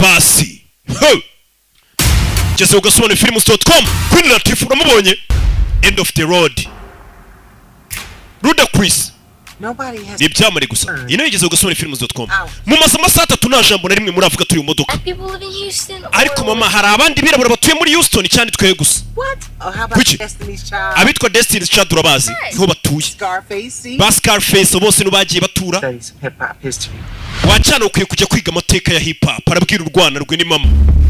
Basi. Ho! Geze ugasobanura films.com. Queen Latifah uramubonye, End of the Road, Ludacris. Nobody has. Ni ibyamamare gusa. Iyi nayo igeze ugasobanura films.com. Mumaze amasaha 3 nta jambo na rimwe muravuga turi mu modoka. People live in Houston. Ariko mama, hari abandi birabura batuye muri Houston cyane, twe gusa. What? Oh, how about Kuki? Destiny's Child? Abitwa Destiny's Child urabazi, niho batuye. Scarface, see? Ba Scarface bose nibo bagiye batura. Study some hip hop history. Wacana, ukwiye kujya kwiga amateka ya hip hop, arabwira urwana rwe ni mama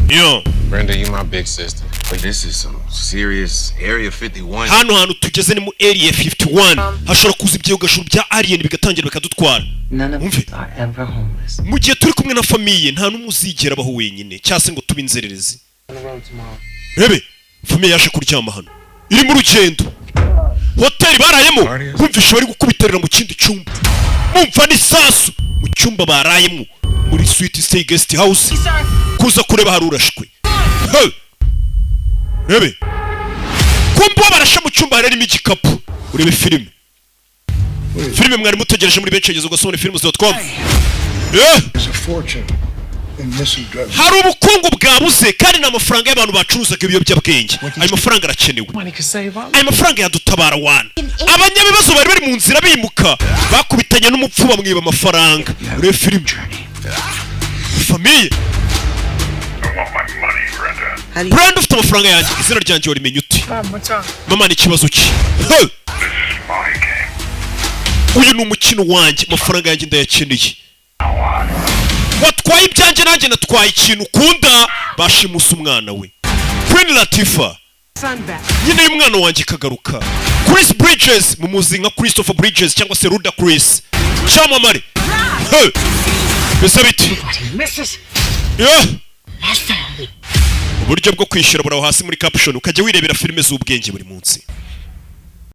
yo. Brenda, you my big sister. But this is some serious Area 51. Hano hantu tugeze ni mu Area 51, hashobora kuza ibyogajuru bya alien bigatangira bikadutwara. None of Umve. us are ever homeless. Mu gihe turi kumwe na famille, nta n'umwe uzigera abaho wenyine cyangwa se ngo tube inzererezi. On the road tomorrow. Rebe, famille yaje kuryama hano, iri mu rugendo. Hoteli barayemo, bumvishe bari gukubiterera mu kindi cyumba, mumva n'isasu mu cyumba barayemo muri Sweet Stay Guest House. Kuza kureba hari urashwe. Hey! Rebe, kumva uwo barashe mu cyumba harimo igikapu. Urebe filime, filime mwari mutegereje muri benshi, yageze ugasubona films.com. Eh! There's a fortune in missing drugs. Hari ubukungu bwabuze kandi ni amafaranga y'abantu bacuruzaga ibiyobyabwenge. Ayo mafaranga arakenewe. Money could save our Ayo mafaranga yadutabara wana. Abanyabibazo bari bari mu nzira bimuka, bakubitanye n'umupfu bamwiba amafaranga. Urebe filime, famille. How do you Brand, ufite amafaranga yanjye. Izina ryanjye warimenya ute? Mom, what's wrong? Mama, ni ikibazo ki? Hey! Uyu ni umukino wanjye, amafaranga yanjye ndayakeneye. Watwaye ibyanjye, nanjye natwaye ikintu ukunda. Bashimusa umwana we Queen Latifah. Son back? Nyine y'umwana wanjye ikagaruka. Chris Bridges, mumuzi nka Christopher Bridges cyangwa se Ludacris, cyamamare. Hey! Mbese biti? Mrs. Yeah! Uburyo bwo kwishyura buraho hasi muri caption, ukajya wirebera filime z'ubwenge buri munsi.